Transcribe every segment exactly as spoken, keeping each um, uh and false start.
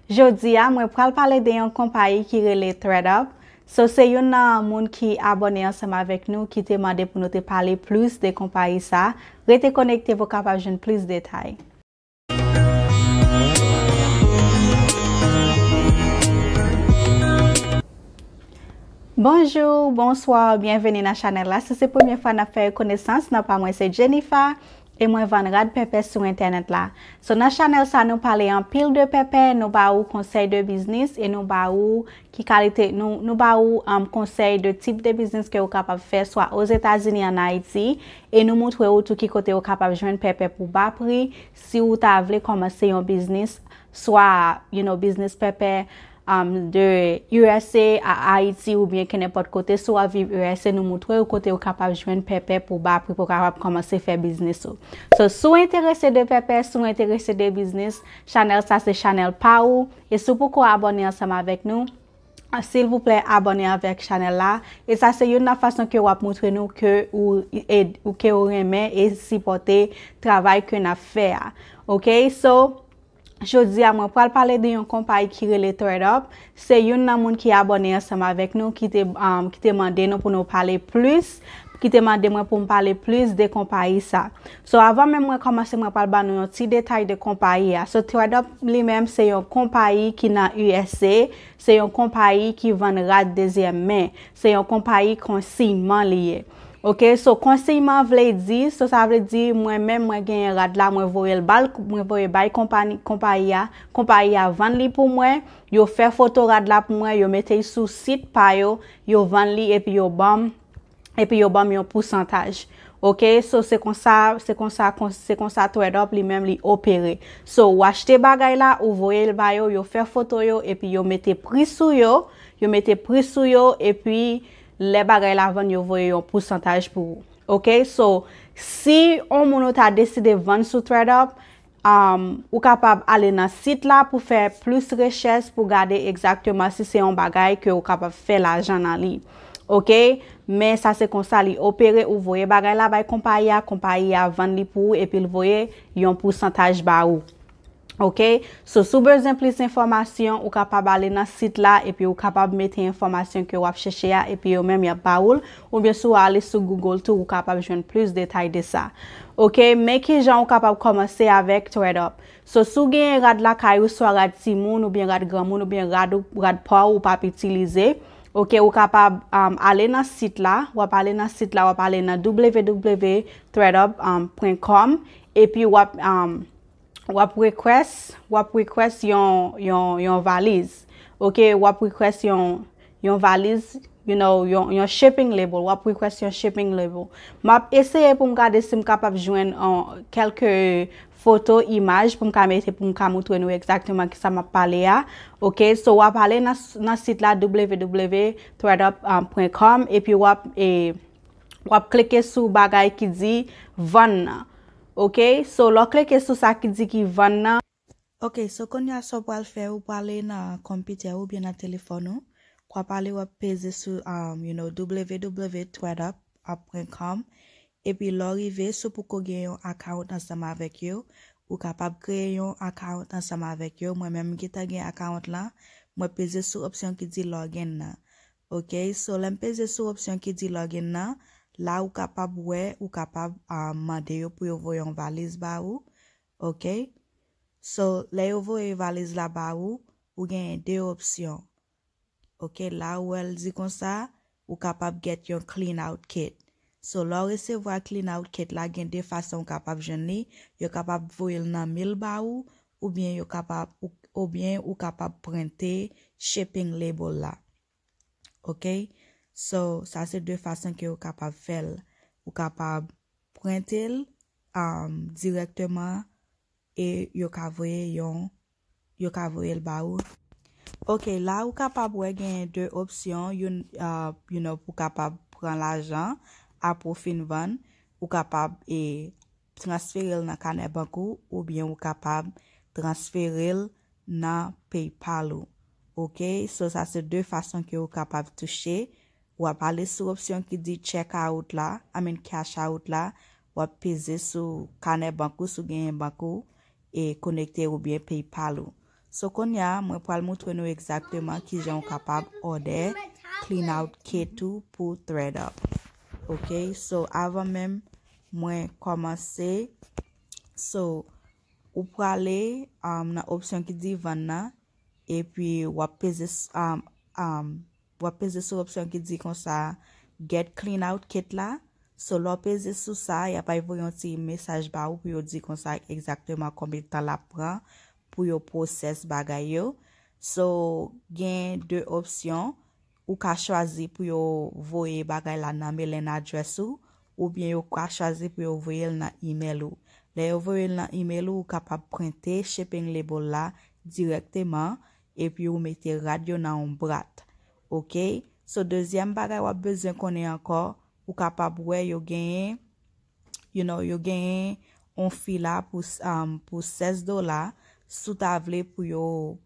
Jodi a, mwen pral pale de yon konpayi ki rele ThredUp. So, se youn nan moun ki abòne ansanm avèk nou ki te mande pou nou te pale plis de konpayi sa. Rete konekte pou w kapab jwenn plis detay. Bonjou, bonswa, byenveni nan chanèl la. Si se premye fwa n ap fè konesans, non pa mwen se Jennifer, e mwen vann rad pèpè sou entènèt la. So, nan chanèl sa, nou pale anpil de pèpè, nou ba ou konsèy de biznis, e nou ba ou ki kalite, nou, nou ba ou, um, konsèy de tip de biznis ke ou kapab fè, swa Ozetazini, an Ayiti, e nou moutre ou tou ki kote ou kapab jwenn pèpè pou ba pri, si ou ta vle kòmanse yon biznis, swa, you know, biznis pèpè, um, de U S A a Ayiti oubyen kenenpòt kote, si w ap viv U S A, nou moutre ou kote ou kapab jwenn pèpè pou ba pri pou w kapab kòmanse fè biznis ou. So, si w enterese de pèpè, si w enterese de biznis, chanèl sa se chanèl pa ou. E si w poko abòne ansanm avèk nou, silvouplè abòne avèk chanèl la. E sa se youn nan fason ke w ap moutre nou ke ou, e, ou, ke ou renmen e sipòte travay ke n ap fè a. Ok? So, jodi a, mwen pral pale de yon konpayi ki rele ThredUp. Se youn nan moun ki abòne ansanm avèk nou, ki te, um, ki te mande nou pou nou pale plis, ki te mande mwen pou m pale plis de konpayi sa. So, avan menm mwen kòmanse, mwen pral ba nou yon ti detay de konpayi a. So, ThredUp li menm se yon konpayi ki nan U S A, se yon konpayi ki vann rad dezyèm men, se yon konpayi konsiyman li ye. Ok, so konsiyman vle di, so sa vle di mwen menm mwen genyen rad la, mwen voye l bal, mwen voye bay konpani, konpayi a, konpayi a vann li pou mwen, yo fè foto rad la pou mwen, yo mete l sou sit pa yo, yo vann li epi yo ban m, epi yo ban m yon pousantaj. Ok, so se konsa, se konsa, se konsa ThredUp li menm li opere. So, ou achte bagay la, ou voye l ba yo, yo fè foto yo, epi yo mete pri sou yo, yo mete pri sou yo, epi lè bagay la vann, yo voye yon pousantaj pou ou. Ok, so, si yon moun ou ta deside vann sou ThredUp, um, ou kapab ale nan sit la pou fè plis rechèch, pou gade egzakteman si se yon bagay ke ou kapab fè lajan nan li. Ok? Men sa se konsa li opere, ou voye bagay la bay konpayi a, konpayi a vann li pou ou, epi l voye yon pousantaj ba ou. Ok? So, si w bezwen plis enfòmasyon, ou kapab ale nan sit la, epi ou kapab mete enfòmasyon ke w ap chèche a, epi yo menm y ap ba ou l, oubyen si w ale sou Google tou, ou kapab jwenn plis detay de sa. Ok, men kijan ou kapab kòmanse avèk ThredUp. So, si w genyen rad lakay ou, swa rad timoun, oubyen rad granmoun, oubyen rad ou, rad pa w ou p ap itilize, ok, ou kapab, um, ale nan sit la, w ap ale nan sit la, w ap ale nan w w w threadup, um, point com, epi w ap, um, w ap request, w ap request yon, yon, yon valiz. Ok, w ap request yon, yon valiz, you know, yon, yon shipping label, w ap request yon shipping label. M ap eseye pou m gade si m kapab jwenn, uh, kèlke foto, imaj pou m ka mete, pou m ka moutre nou egzakteman kisa m ap pale a. Ok, so w ap ale nan, nan sit la w w w threadup point com, epi w ap, e, w ap klike sou bagay ki di vann nan. Ok, so lè w klike sou sa ki di ki vann nan. Ok, so kounye a sa w pral fè, ou prale nan konpitè ou oubyen nan telefòn ou, w ap ale w ap peze sou, um, you know, w w w threadup point com, epi lè w rive, si w poko gen yon account ansanm avèk yo, ou kapab kreye yon account ansanm avèk yo. Mwen menm m gentan gen account lan, mwen peze sou opsyon ki di login nan. Ok, so lè m peze sou opsyon ki di login nan, la ou kapab wè, ou kapab, ah, mande yo pou yo voye yon valiz ba ou. Ok, so lè yo voye valiz la ba ou, ou genyen de opsyon. Ok, la ou wè l di konsa, ou kapab get yon clean out kit. So lè w resevwa clean out kit la, gen de fason ou kapab jwenn li. Yo kapab voye l nan mil ba ou, oubyen yo kapab, ou, oubyen ou kapab prente shipping label la. Ok, so sa se de fason ke ou kapab fè l. Ou kapab prente l, um, dirèkteman, e yo ka voye yon, yo ka voye l ba ou. Ok, la ou kapab wè genyen de opsyon, youn, uh, you know, pou kapab pran lajan apre w fin vann, ou kapab, e, transfere l nan kanè bank ou, oubyen ou kapab transfere l nan PayPal ou. Ok, so sa se de fason ke ou kapab touche. W ap ale sou opsyon ki di check out la, I mean cash out la, w ap peze sou kanè bank ou, si w genyen bank ou, e konekte oubyen PayPal ou. So kounye a, mwen pral montre nou egzakteman kijan ou kapab òdè clean out kit ou pou ThredUp. Ok, so avan menm mwen kòmanse, so ou prale um, nan opsyon ki di vann nan, epi w ap peze s- um, um, w ap peze sou opsyon ki di konsa get clean out kit la. So lè w peze sou sa, y ap voye yon ti mesaj ba ou pou yo di konsa egzakteman konbyen tan l ap pran pou yo pwosès bagay yo. So gen de opsyon, ou ka chwazi pou yo voye bagay la nan mailing address ou, oubyen yo ka chwazi pou yo voye l nan email ou. Lè yo voye l nan email ou, ou kapab prente shipping label la dirèkteman, epi ou mete rad yo nan yon bwat. Ok? So dezyèm bagay w ap bezwen konnen ankò, ou kapab wè yo genyen, you know, yo genyen yon fi la pou um, pou sèz dola, si w ta vle pou yo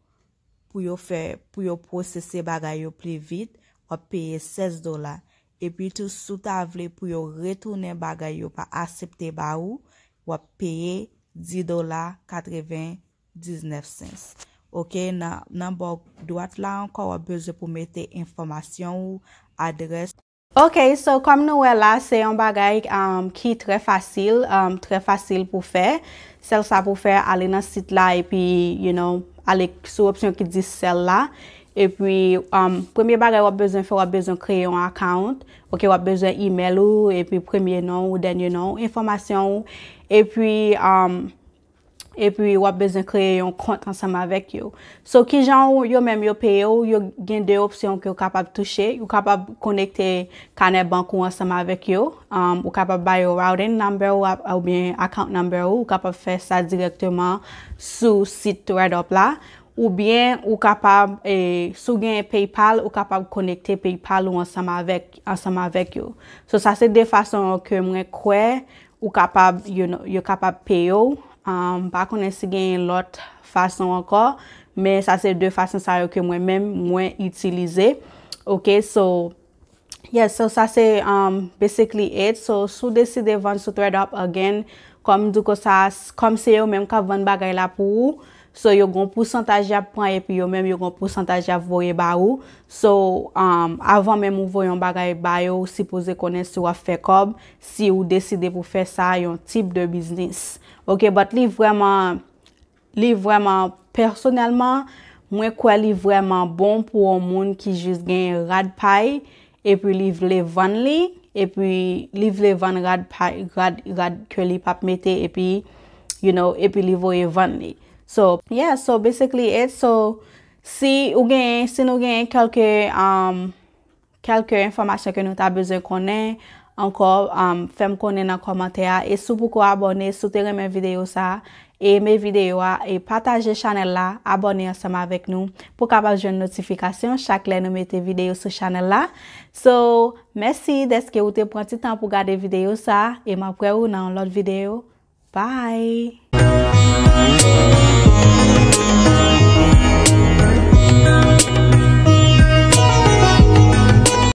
pou yo fè pou yo pwosese bagay yo pli vit, w ap peye sèz dola. Epi tou si w ta vle pou yo retounen bagay yo pa aksepte ba ou, w ap peye dis dola katrevendiznèf sens. Ok, nan nan bò dwat la ankò w ap bezwen pou mete enfòmasyon ou, adrès. Ok, so kòm nou wè la, se yon bagay um, ki trè fasil, um, trè fasil pou fè. Sèl sa pou fè, ale nan sit la epi, you know, ale sou opsyon ki di sell la. Epi, um, premye bagay w ap bezwen fè, w ap bezwen kreye yon account. Ok, w ap bezwen email ou, epi premye non ou, dènye non ou, enfòmasyon ou. Epi, um, epi w ap bezwen kreye yon kont ansanm avèk yo. So, kijan yo menm yo peye w, yo gen de opsyon ke w kapab touche. Ou kapab konekte kanè bank ou ansanm avèk yo. Um, ou kapab ba yo routing number ou oubyen account number ou. Ou kapab fè sa dirèkteman sou sit ThredUp la. Oubyen ou kapab, e, si w gen PayPal, ou kapab konekte PayPal ou ansanm avèk, ansanm avèk yo. So, sa se de fason ke mwen kwè ou kapab, you know, yo kapab peye w. Um, m pa konnen si gen lòt fason ankò, men sa se de fason sa yo ke mwen menm mwen itilize. Ok, so, yes, so sa se um, basically it. So, si w deside vann sou ThredUp again, kòm m di w konsa, kòm se yo menm k ap vann bagay la pou ou, so yo gon pousantaj y ap pran epi yo menm yo gon pousantaj y ap voye ba ou. So, um, avan menm ou voye yon bagay ba yo, ou sipoze konnen si w ap fè kòb, si ou deside pou fè sa yon tip de biznis. Ok, but li vrèman, li vrèman, pèsonèlman, mwen kwè li vrèman bon pou yon moun ki jis gen rad pa y, epi li vle vann li, epi li vle vann rad pa y, rad, rad ke li p ap mete, epi, you know, epi li voye vann li. So, yeah, so basically it. So, si ou gen, si nou gen kèlke, um, kèlke enfòmasyon ke nou ta bezwen konnen ankò, um, fè m konnen nan kòmantè a. E si w poko abòne, si w te renmen videyo sa, eme videyo a e pataje chanèl la, abòne ansanm avèk nou pou w kapab jwenn notifikasyon chak lè nou mete videyo sou chanèl la. So, mèsi dèske ou te pran ti tan pou gade videyo sa, e m ap wè ou nan yon lòt videyo. Bye!